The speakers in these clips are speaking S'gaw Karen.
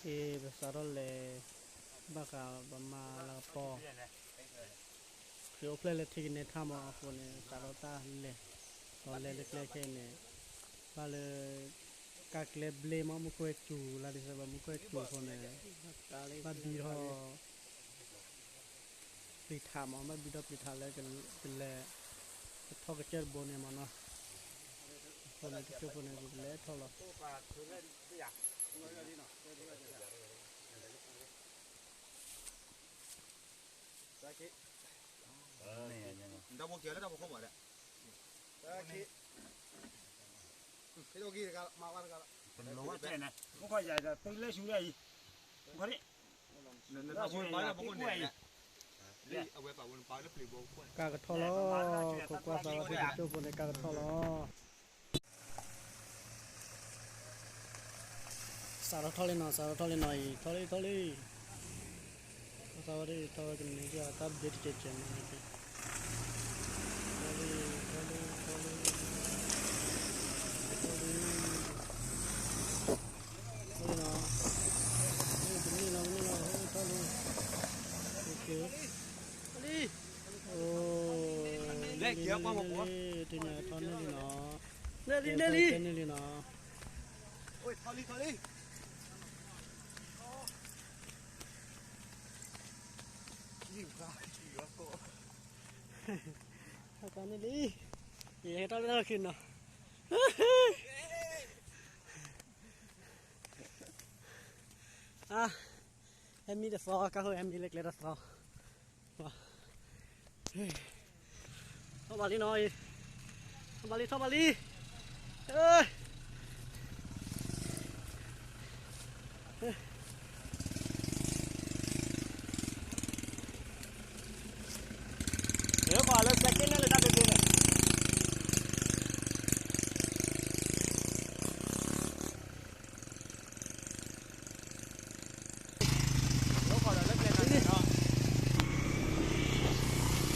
ပစးထီၣ်လဲၤ ဘၣ်ဃးပမၤလၤကပီၤ ခရံာ်အိၣ်ဖျဲၣ်လၢထံကနဲထၣ်မးအဃိန့ၣ် စးထီၣ်တၢ်လဲၤ ဒီးလဲၤလၢကျဲခဲအံၤန့ၣ် ဘၣ်လၢ ကါကျဲဘျ့မး မူခိၣ်ဟဲစူၤလၢ December မူခိၣ်ဟဲစူၤအဃိန့ၣ် ဘၣ်ဘံထီၣ် ပျံၤထးမး ဘၣ်ဘံထီၣ်ပျံၤထးလၢ ကလဲၤ ကထီၣ်ကစၢၢ်တဘိန့ၣ်မးနီၤ အဃိန့ၣ် တကၠိဖိန့ၣ် ပကလဲၤထီၣ်လီၤ တၢ်ဘိကဲလၢတၢ်ဘိခိၣ်ဘၣ်ဒီး ကါကထီၣ်လီၤ ခိးကွၢ်သးဝဲသ့ၣ်တကၠိဖိန့ၣ် ကါကထီၣ်လီၤ စးထီၣ်ထီၣ်လံနီၤ စးထီၣ်ထီၣ်လံနီၤ အံၤ ထီၣ်လံ ထီၣ်လံ ကွၢ်သးဝဲသ့ၣ် ထီၣ်ဝဲကန့ၢ်က့ၤ တၢ်ဘျ့တကဲးကဲးန့ၣ် ထီၣ်လံ ထီၣ်လံ ထီၣ်လံ ထီၣ်လံ ထီၣ်လံနီၤ ကန့ၢ်လီၤ ကန့ၢ်လီၤ ထီၣ်လံ ထီၣ်လံ အိၣ် လံ လံ လံ လံ တန့ၢ်ထီၣ်န့ၢ်လံနီၤ န့ၢ်လံ န့ၢ်လံ န့ၢ်လံနီၤ ထီၣ်န့ၢ်လံ ယဟဲထီၣ်လၢတၢ်လီၢ်ခံနီၤ အါ ဟဲမံတသီ ကါဃိဟဲမံလၢကျဲတသီ ထီၣ်ဘၣ်လံနီၤ ထီၣ်ဘၣ်လံ ထီၣ်ဘၣ်လံ လၢ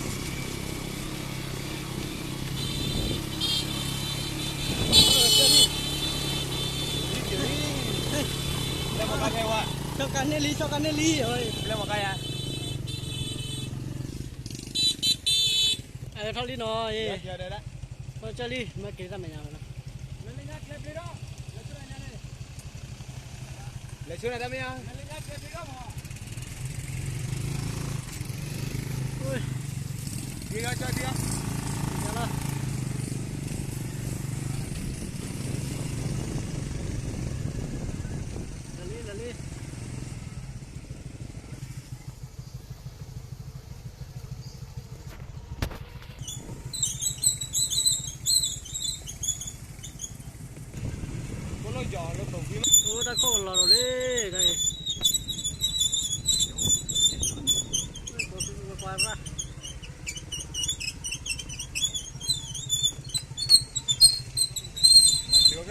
ပှၤလၢစဲက့န့ၣ်လၢတၢ်တသ့န့ၣ် ဆီကါန့ၢ်လံ ဆီကါန့ၢ်လံ အထီၣ်လံနီၤ ထီၣ်ကၢလံ မ့ၢ်က့ၤတၢ်မဲာ်ညါလီၤ လဲၤဆူနတၢ်မ့ၢ်ဧါ လီၤလီၤ လီၤလီၤ အိၣ်တၢ်ခိၣ်ကလီၤ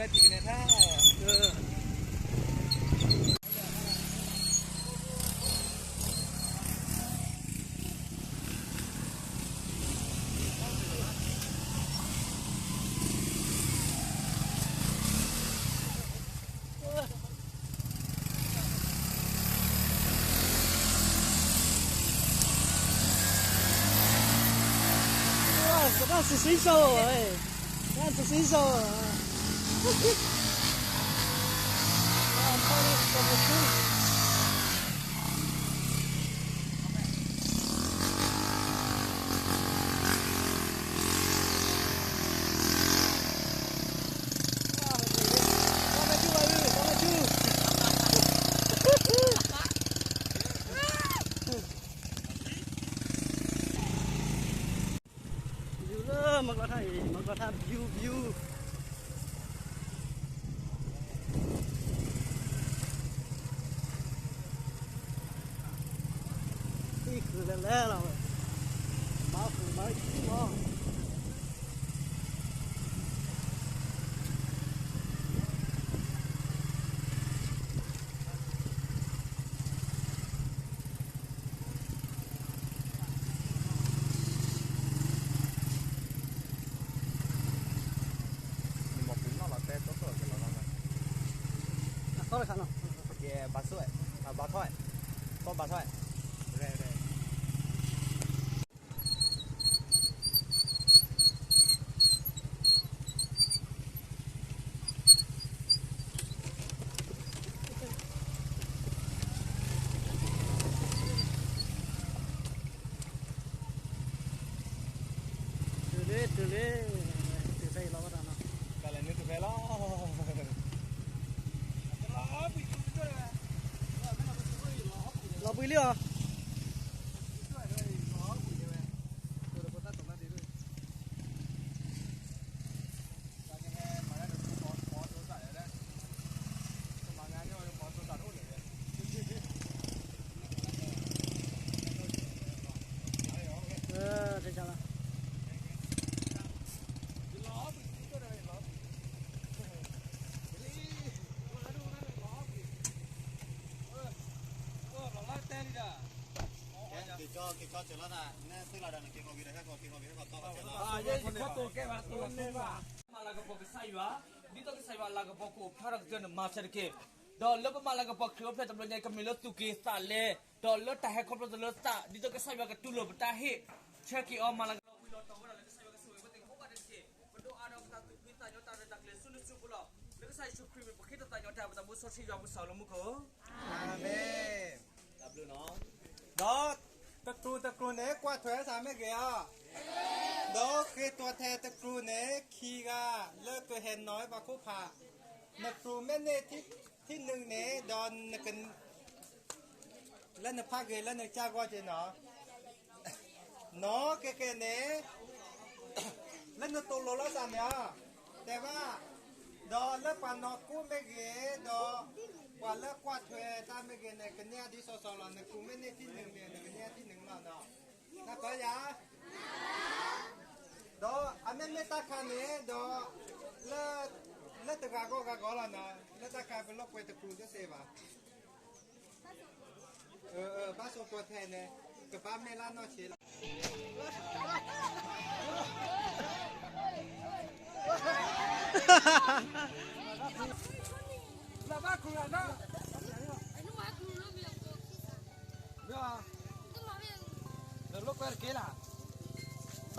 ဒီးလံ တၢ်အံၤ ကွၢ်ကွၢ် ကတၢ်စံစံစိၤ, ကတၢ်စံစံစိၤ, ယူၤလၢမီၢ်ကျီထါအံၤ မီၢ်ကျီထါ view view သံၣ်ဃုာ်လဲၤလဲၤလီၤဝဲ, မၤဃုာ်မၤဃုာ်လီၤ. အသီတခါနီၤ. ကဲ ဘါဆိၣ်ဝဲ, ဘါထီၣ်ဝဲ, သီၣ်ဘါထီၣ်ဝဲ, ရဲၣ်ရဲၣ် တုၤလံ တုၤလံ, တုၤဖဲအံၤလီၤဝဲဒၣ်နီၤ, ကလဲၤနုာ်တုၤဖဲလီၤ, လီၤဘှံးလံဧါ. က့ၤကၠီ က့ၤကၠီစၢၤလီၤသး နသုလီၤဒီးနက့ၤဃီၤဂ့ၤဒီးဟဲကီး က့ၤဃီၤဂ့ၤဟဲကီး တီၢ်ဘၣ်စၢၤလီၤ. မၤလၤကပီၤကစၢ်ယွၤ, ဒ်သိးကစၢ်ယွၤအလၤကပီၤကအိၣ်ဖျါထီၣ်ကတၢၢ်န့ၣ် မၤစၢၤတက့ၢ်. ဒီးလၢပမၤလၤကပီၤခရံာ်အိၣ်ဖျဲၣ်တဘျီညါ ကမ့ၢ်လၢသူၣ်က့ၤသးလဲ, ဒီးလၢတၢ်ဟဲခီဖျိတလၢသး ဒ်သိးကစၢ်ယွၤကတူၢ်လိာ်ပတၢ်ဟ့ၣ် ဆၢက့ၤအီၤ မၤလၤကပီၤဝံၤလီၤတီၤဝဲဒၣ်လၢကစၢ်ယွၤကဆိၣ်ဂ့ၤဝဲသ့ၣ်ကဟိဘၣ်တက့ၢ်. ပဒိၣ်အါဒီးပသးသူၣ်ဖှံသးညီတၢ်ရဲၣ်တၢ်ကျဲၤဆူနစုပူၤလီၤ. လၢကစၢ်ယ့ၣ်ၡူးခရံာ်မံၤ ပဃ့တသးညီတၢ် ပသးမူစီဆှံယွၤပူၤစၢ်လၢမူခိၣ်ဧၢ. အၤမ့ၣ်. ဒီးတကြူးတကြူးန့ၣ် ကွၢ်ထွဲသးမ့ၢ်ဂ့ၤဧါ. ဒီးဃ့တီၤထဲတကြူးန့ၣ် ခံဂၤလၢကဟဲနီၤဝဲပှၤခိၣ်ဖး, နကြူးမ့ၢ်န့ၢ်ထံၣ်နုာ်န့ၣ် ဒီး လၢနဖးဂ့ၤလၢနကစၢ်ဂီၢ်က့ၤနီၤ. နီၤကဲကဲန့ၣ် လၢနတိလိၤလိာ်သးန့ၣ်ဧါ, တဲဘၣ်, ဒီးလၢပှၤနီၢ်ကိၣ်မ့ၢ်ဂ့ၤ, ဒီးပှၤလၢကွၢ်ထွဲတၢ်မ့ၢ်ဂ့ၤန့ၣ် ကန့ၢ်အဒ်သိးသိးလီၤ. နကြူးမ့ၢ်န့ၢ်ထံၣ်နုာ်န့ၣ် နကန့ၢ်အထံၣ်နုာ်လီၤနီၤ. နၢ်ပၢၢ်ယၤ ဒီးအမ့မ့ၢ်တၢ်ခါန့ၣ် ဒီး လၢတဂၤဂီၢ်ဂၤဂီၢ်လီၤနီၤ, လၢတၢ်ခါပလိာ်ကွဲတကြူးတသ့ဘၣ်. ဘၣ်ဆိကွဲထဲန့ၣ် ကဘၣ်မ့ၢ်လၢနီၢ်ဆ့လီၤ. ထီၣ်ဒၢ ထီၣ်ဒၢ ထီၣ် ကြၢးဒၢ ကြၢးဒၢ လီၤတဲာ်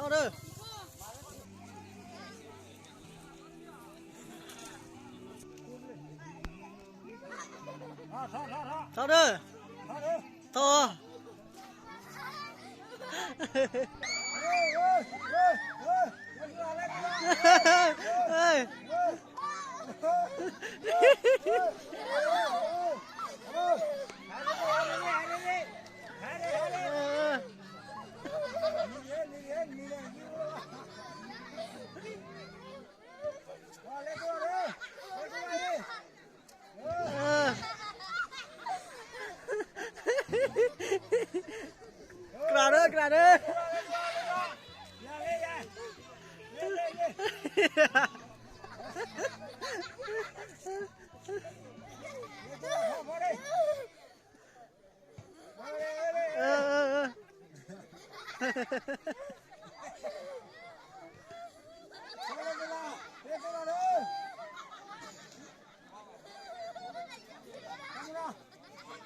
လံ. ထီ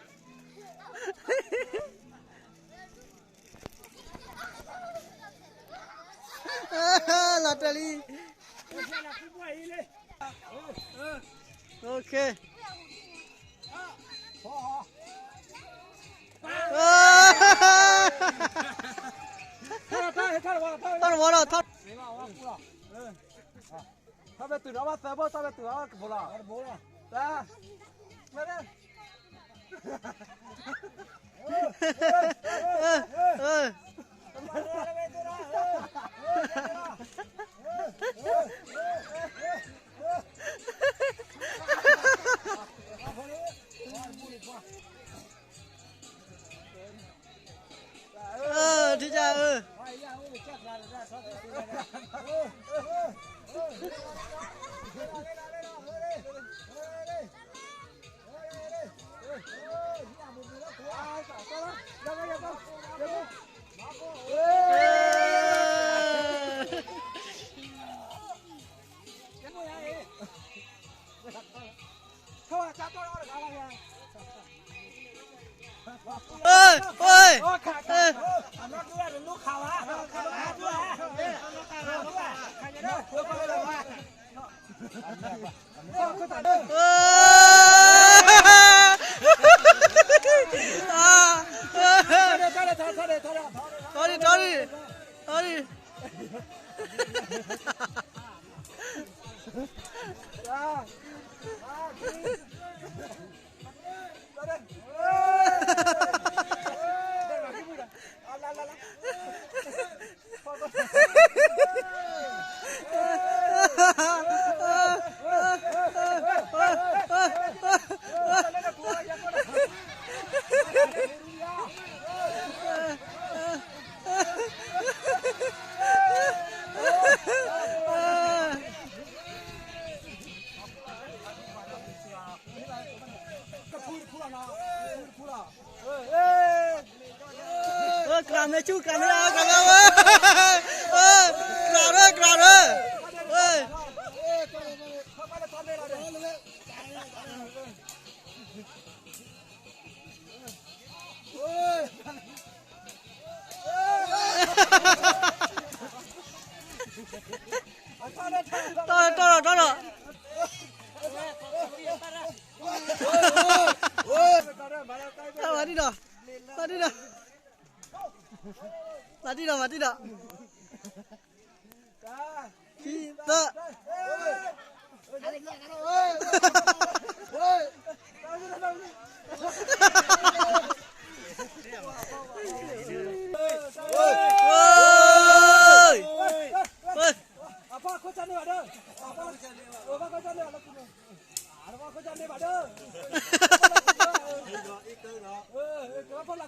ၣ်တဝီဒီး ထီၣ် ထီၣ်ဖဲတုၤနီၤ ဘၣ်သၢဘိ ထီၣ်ဖဲတုၤအီၤကဘိလီၤ. တၢ် မ့ၢ် ထံၣ်ကြၢ်ဧၢ. ထီၣ်ဘၣ်တၢ်တီၢ်လီၤတဂၤလီၤ. เอ้ย เอ้ย เอ้ย เอ้ย อ่า เอ้ย ทอดิ ทอดิ ทอดิ ကရၢ်မဲာ်ဆူၣ် ကရၢ်မဲာ် ကရၢ်မဲာ် ဝဲ ကရၢ်ရဲ ကရၢ်ရဲ ဝဲ တီၢ် တီၢ် တီၢ် တီၢ် မၤတံၢ်ဒီး မၤတံၢ်ဒီး မၤတံၢ်ဒီး မၤတံၢ်ဒီး ခံ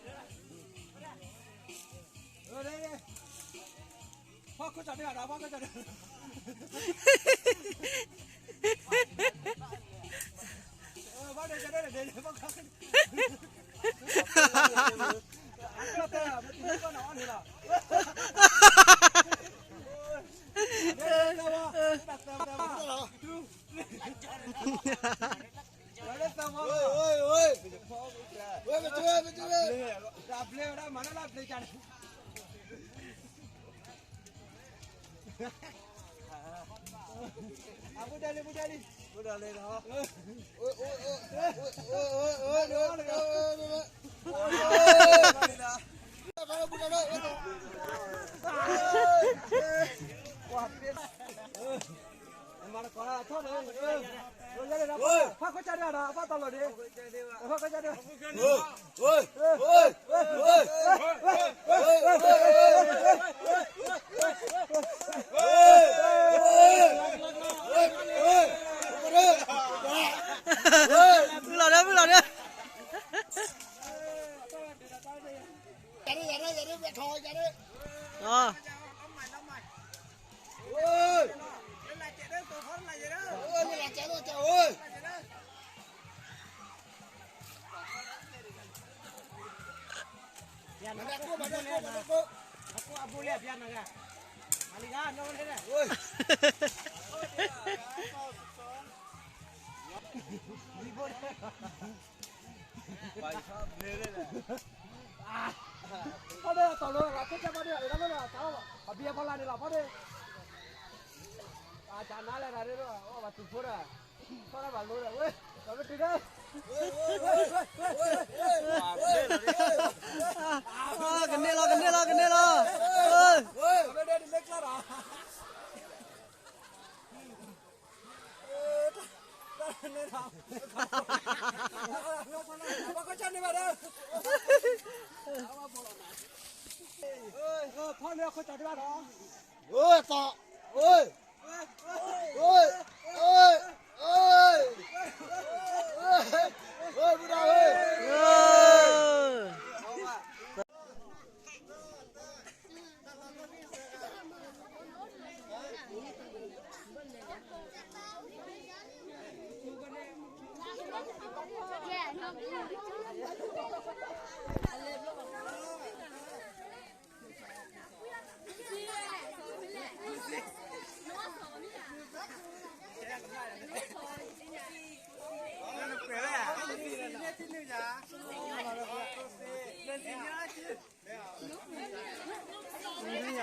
သၢ မုၢ်လီၤဒၢ မုၢ်လီၤဒၢ လီၤ ဖီဒဲး တီၢ်လီၤ လၢခဲကဲဖီဒဲး လၢလၢလၢ တၢ်အီၣ်ဘၣ် အဘံအဖီလာ်န့ၣ်လီၤ ဖီဒဲး အတၢ်နါလဲၣ် တၢ်ဒ်ဒီး အီၣ်ဘၣ်တူၢ်ဖိဒီး ဖီဒဲးဘၣ်လိဒီး ဝဲ ဒီးမ့ၢ်တုၤဒဲး ကန့ၢ်လီၤ ကန့ၢ်လီၤ ကန့ၢ်လီၤ သီ Yeah, no,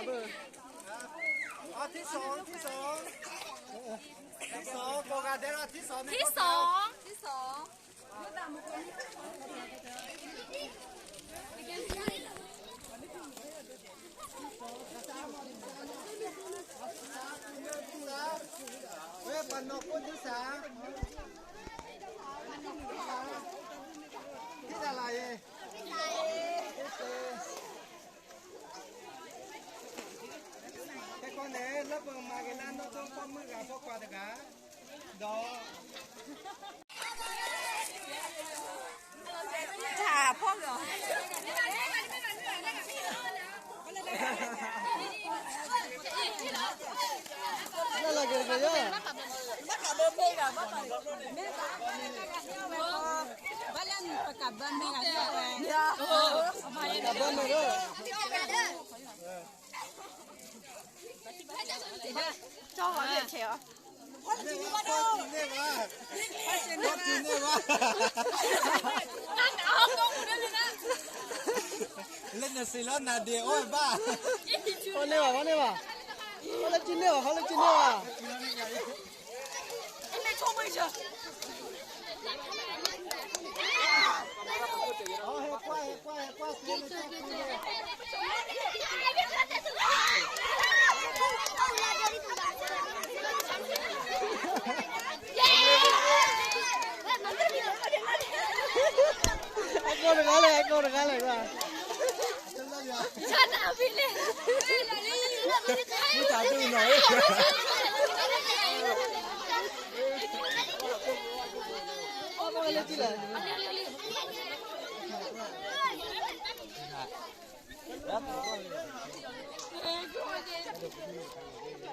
အထံၣ်စီၤ ထံၣ်စီၤ ထံၣ်စီၤ ကိးဂၤဒဲးလီၤ ထံၣ်စီၤန့ၣ် ထံၣ်စီၤ ထံၣ်စီၤ ဝဲပှၤနီၢ်ခိဒုစၢ် ထံၣ်တၢ်လၢယဲ ခဲကီန့ၣ် လၢပကမၤက့ၤလၢနီၢ်ခိဖိမုၣ်ဂၤဖိခွါတဂၤ ဒီး တၢ်ဖီၣ်လီၤ လၢလီၤက့ၤက့ၤယဲ ဘၣ်လၢပကဘၣ်မ့ၢ်ဂၤ ပကဘၣ်မ့ၢ်ဂၤ ကၠီဝဲဆဲးအီၤ ဖီၣ်တန့ၢ်ဘၣ် ဖီၣ်တန့ၢ်ဘၣ် လၢနစံးလီၤနၤဒ့းအိၣ်ဘၣ် ဖီၣ်န့ၢ်ဘၣ် ဖီၣ်န့ၢ်ဘၣ် ဖီၣ်လၢကၠံန့ၢ်ဘၣ် ဖီၣ်လၢကၠံန့ၢ်ဘၣ် အကိးတဂၤလဲၣ် အကိးတဂၤလဲၣ်ကွၢ် မ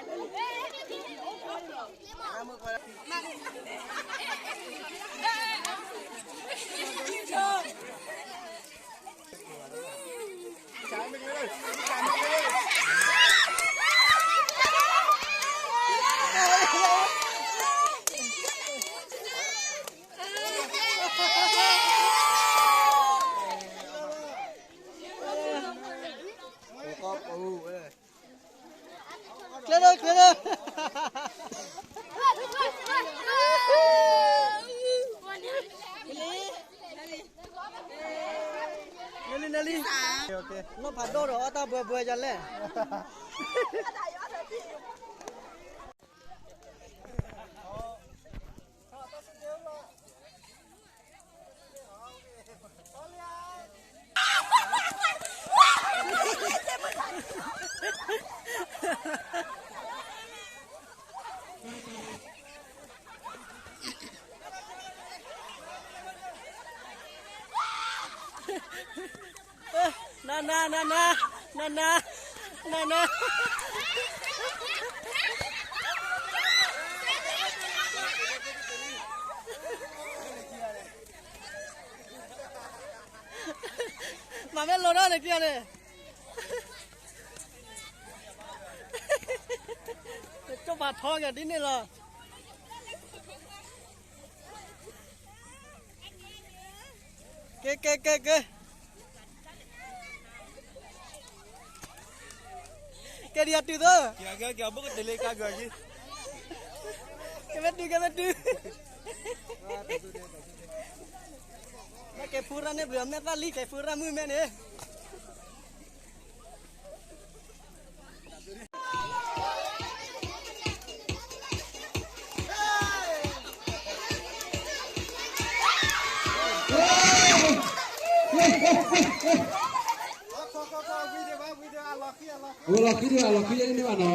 ့ၢ်တၢ်ဒိၣ်နီၤ ကျဲလၢ ကျဲလၢ နလံ နလံ နီၢ်ဖးဒိၣ်ဒီး အီၣ်တၢ်ဘှဲဘှဲယလဲၣ် နၤနၤ နၤနၤ နၤနၤ နၤနၤ မၤမ့ၢ်လိၤထီၣ်န့ၣ် က့ၤအီၤန့ၣ် ကၠိပာ်ထီက့ၤဒ်န့ၣ်လီၤ ကဲ ကဲ ကဲ ကဲ ကဲဒံးအတုၤသိး ကဲ ကဲ ကဲ ဘိၣ်ကတ့လ့ကါကၢၤက့ၤ ကဲမ့ၢ်တုၤ ကဲမ့ၢ်တုၤ ဘၣ်ကဲဖူရၣ်န့ၣ် ဘျုးမဲာ်သၣ်လံ ကဲဖူရၣ်မုၢ်မဲာ်န့ၣ် အလီၤခံဒံးဘၣ် အလီၤခံဒံးဘၣ်နီၤ လၢ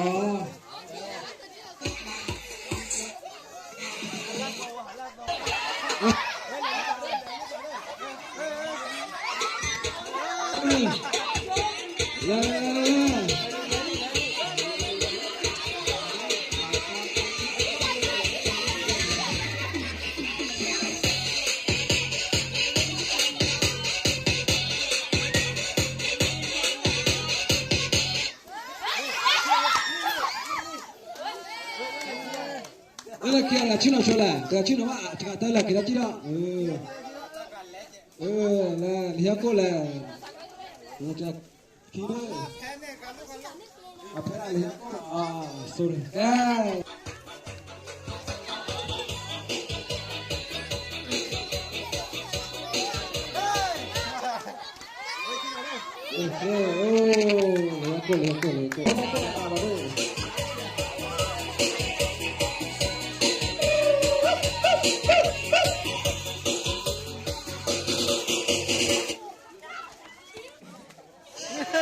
လၢခံတဂၤဆ့ၣ်နီၤဆိလဲၣ်, တဂၤဆ့ၣ်နီၤဘၣ်, တဂၤတၢ်လၢခံလၢတံၢ်ဒီး, လၢလံာ်ဟဲကိၣ်လဲၣ်, ခံ, အဖဲလံာ်ဟဲကိၣ်, sorry, ကဲ လၢကိၣ် လၢကိၣ် လၢကိၣ် လၢကိၣ် ပှၤ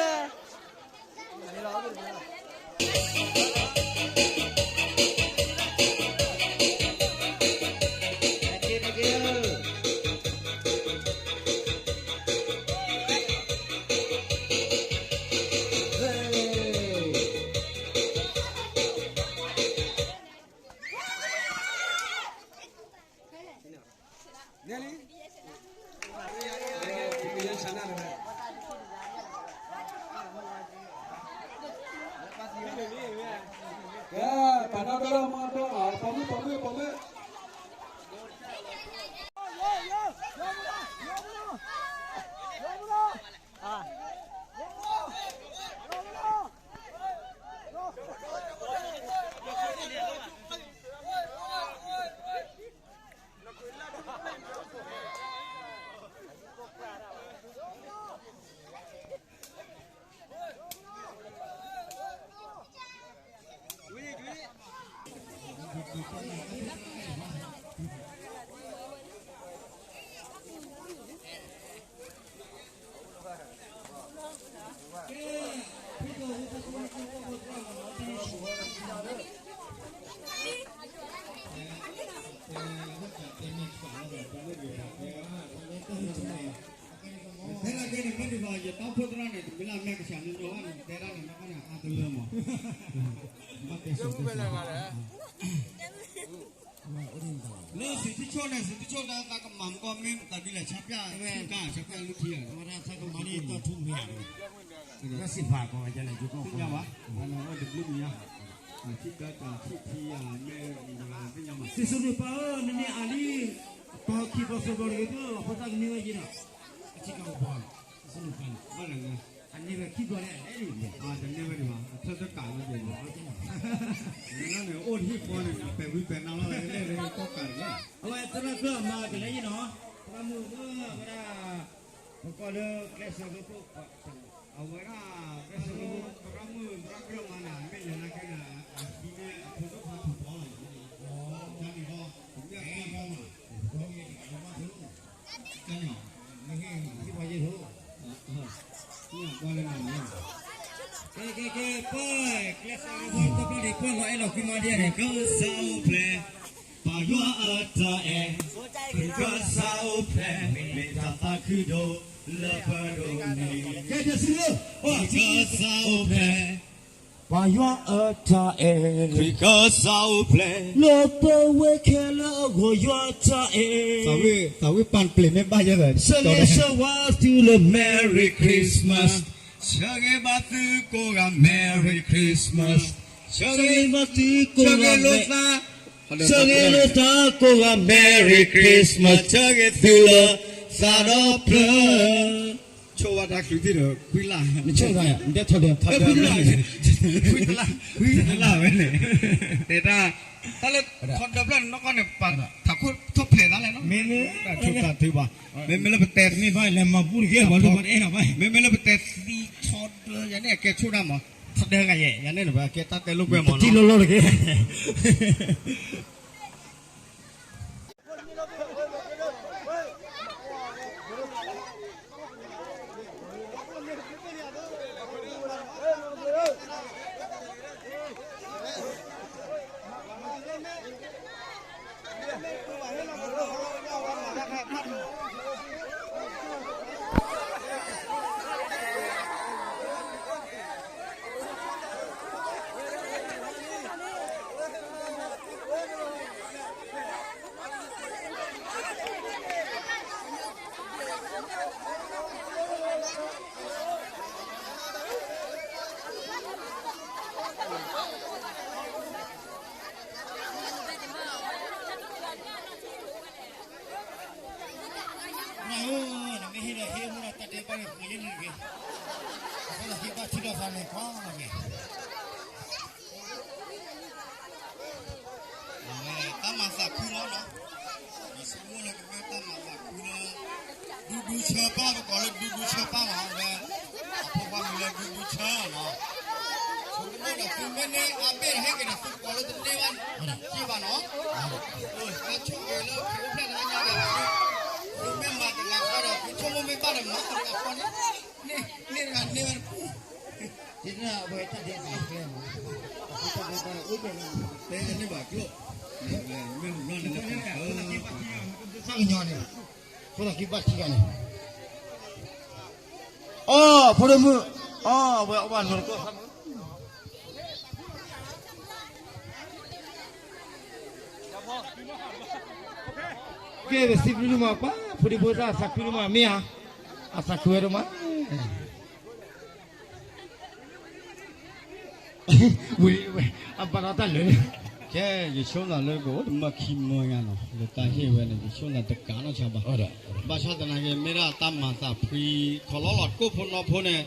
နီၣ်ဒိၣ်မီၢ်ဒိၣ်, ပိာ်မုၣ် ပိာ်မုၣ် ပိာ်မုၣ်.ဖဲလၢကဲန့ၣ် မ့ၢ်ဒ်သိး ယတၢ်အိၣ်ဖှိၣ်သရၣ်န့ၣ် တမ့ၢ်လၢအမဲာ်ကဆှီနီၢ်နီၢ်ဘၣ်န့ၣ် တဲဒၣ်န့ၣ် မ့ၢ်ကန့ၣ်အါတလၢမး, ဘၣ်တဲဆိးတဲဆိး လၢသုးတဆိၣ်န့ၣ် သုးတဆိၣ်တၢ်သးကမၤမကီၢ် မ့ၢ်တၢ်ဒ်လဲၣ် ဆါပျၢ်ထူကါ ဆါပျၢ်လုၢ်ထံဧါ, အဝဲဒၣ်သးကမၤန့ၣ် တီၢ်ထူမ့ၢ်ဧါ, လၢစံးဖးကီးဝဲဒ်လဲၣ် ယိၤကီၢ်သ့ၣ်ညါဘၣ်, အိၣ်တဘျုးမံၤညါ, ထံကါတၢ်ထံၣ်ထံယၤ မ့ၢ်သ့ၣ်ညါဘၣ်, သုးစလူၤပၢ်ဧၢ နန့ၢ်အါလံ, တီၢ်ခံဘျီသၢဘျီတဂ့ၤ ပဖိသၣ်ကန့ၢ်ဝဲယဲဒီး, အထံကီၢ်ပှၤ, သုးစလူၤပၢ်န့ၣ်, ဘၣ်လဲၣ်, အန့ၢ်ဝဲခံဘျီန့ၣ် အလဲၤဒ်လဲၣ်, တန့ၢ်ဝဲဒံးဘၣ် အထၢၣ်တကးလီၤဒ်န့ၣ်, န့ၣ်အိၣ်တဟံၣ်ဃီန့ၣ် ပဲာ်ဝံပဲာ်နါလီၤ လဲၤလဲၤကီၢ်ကးတဂ့ၤ, အဝဲသရၣ်ကျၢၢ်အမါကလဲၤယဲနီၤ, သရၣ်မုၣ်ဝဲဒၣ်, ပကီၢ်လၢကျဲးစၢးလၢခိၣ်, အဝဲဒၣ်, ကျဲးစၢးလၢခိၣ် သရၣ်မုၣ်သရၣ်ကျၢၢ်မါန့ၣ် မ့ၢ်လဲၤလၢကဲန့ၣ်, အသံန့ၣ် အဖိဒိၣ်ဖးထူၣ်ဖီလီၤ, တၢ်န့ၣ်ဃီ, တၢ်န့ၣ်, ကဲ, ကဲ, ကဲ, ကဲ, ပှၤ, ကျဲးစၢးလၢခိၣ်တဖျၢၣ်န့ၣ် ပှၤလီၤအဲၣ်လီၤကွံမးဒ်န့ၣ်, ကစၢ်အိၣ်ဖျဲၣ်, ပၢ်ယွၤအတၢ်အဲၣ်, ကစၢ်အိၣ်ဖျဲၣ်, မ့ၢ်တၢ်သးခုဒိၣ်လၢပဒိးန့ၣ်, ကဲ, ကစၢ်အိၣ်ဖျဲၣ်, ပၢ်ယွၤအတၢ်အဲၣ်, ခရံာ်ကစၢ်အိၣ်ဖျဲၣ်, လၢပဝဲခဲလၢာ်အဂီၢ်ယွၤအတၢ်အဲၣ်, သးဝံၣ်ပၢ်ပျဲၢ်မ့ၢ်ဘၣ်ယဲ, ဆၢဂ့ၤဆၢဝါသုလၢ Merry Christmas, ဆၢဂ့ၤဘၣ်သုကိးဂၤ Merry Christmas, ဆၢဂ့ၤဘၣ်သုကိးဂၤ ဆၢဂ့ၤလိာ်သး, ဆၢဂ့ၤလိာ်သးကိးဂၤ Merry Christmas, ဆၢဂ့ၤသုလၢ သးဒီဖျၢၣ် ဆိၣ်ဝဲတၢ်ချုးသ့ၣ်ဒီး ခွံလါ, နဆိၣ်သး, ခွံလါ, ခွံလါဝဲန့ၣ်, တဲတၢ်, တၢ်လၢထီဒၢဖျၢၣ်န့ၣ် နီၢ်ကီၢ်န့ၣ် ပာ်ထးခိၣ်ထီၣ်ဖျဲးသးလဲၣ်နီၤ, မ့မ့ၢ်လၢပတဲ, မ့မ့ၢ်လၢပတဲသံ, ထီဒၢယၤန့ၣ်အကဲဆိၣ်တၢ်မး, ထီဒၢဂၤယဲၢ်, ယၤန့ၣ်နကဲတၢ်တဲလိာ်ကွဲမးနီၤ, ထီလီၤလီၤတက့ၢ်. ပၢ်ပကိးလၢဒူဒူဆၢပၢ်မးဝဲ, အဖိခွါမံၤလၢဒူဒူဆၢနီၤ, ဆိကမိၣ်ဒီးသုမ့ၢ်န့ၢ်အဘ့ၣ်ဟဲက့ၤဒီးသုကိးလၢတန့ၢ်ဘၣ်, က့ၤဘၣ်နီၤ, တၢ်ဆိၣ်ဂ့ၤလၢဖဲအိၣ်ဖျဲၣ်တဟါညါဒီး, သုမ့ၢ်မၤတဂၤဃီဒီး သုဆိကမိၣ်မ့ၢ်ဘၣ်ဒီးမၤတဂၤဃီန့ၣ်, န့ၢ်တဂၤန့ၢ်ဝဲတပူၤ အဝဲတၢ်ဒဲးဘးကျဲမး, တဲန့ၢ်ဘၣ်ကျိၣ်, မ့ၢ်မနီၢ်န့ၣ်လၢကညီန့ၣ်, ဖိသၣ်ခံဘၣ်ခံဂၤန့ၣ်, အီ ဖိဒိၣ်မုၣ်, အီ အဝဲအီၣ်ဘၣ်နီၢ်တကိၢ်သးမုၣ် ကဲ ပစံးဘျုးဒိၣ်မး ပှၤဖိဒံဖိသၣ် အသးခုဒိၣ်မး မ့ၢ်ဧါ, အသးခုဝဲဒိၣ်မး, ဝဲ အဘၣ်ဒီးတၢ်လၢာ်န့ၣ်, ကဲ ယဆိကမိၣ်လၢကအိၣ်တမၢခံမၢညါနီၤ လၢတၢ်ဟ့ၣ်ဝဲန့ၣ် ယဆိကမိၣ်တကးနီၢ်ဆါဘၣ်, ဘၣ်ဆၣ်သနာ်က့ မ့ၢ်ဒၣ်တၢ်မၤသးဖှံ ခီလီလီၤတကိၣ်ဖိနီဖိန့ၣ်,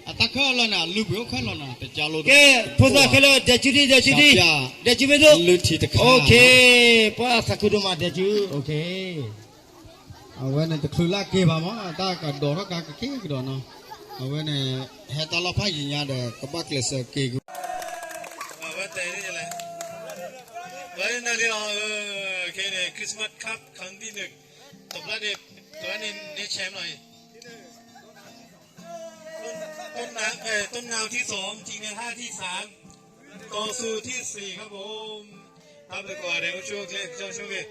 အတၢ်ခဲလၢာ်န့ၣ် အလုၢ်ပှ့ၤအိၣ်ခဲလၢာ်နီၤ တကးလိာ်, ကဲ ဖိသၣ်ခဲလၢာ် ဒဲးစုဒံ ဒဲးစုဒံ, ဒဲးစုမ့ၢ်ဒိၣ်, လုၢ်ထံတခါ, ပှၤသးခုဒိၣ်မး ဒဲးစု, အဝဲန့ၣ်တချုးလၢက့ၤဘၣ်မး တၢ်ကဒိးထီၣ်ကါကက့ၤကဒီးနီၤ, အဝဲန့ၣ် ဟဲတၢ်လီၢ်ဖးယံၤညါဒီး ကဘၣ်ကျဲးစၢးက့ၤက အဝဲတဲန့ၣ်လဲၣ်, ဝဲန့ၣ်လီၤ, ခဲအံၤန့ၣ် Christmas Cup ခီဒံၣ်န့ၣ်, တဘျီန့ၣ်, တဘျီန့ၣ် န့ၢ်ဆဲးလီၤအံၤ, ต้นน้ำ เอ่อ ต้นนาวที่สอง จริงในท่าที่สาม ต่อสู่ที่สี่ครับผม ครับ แล้วก็เดี๋ยวช่วงเล็กช่วงเล็ก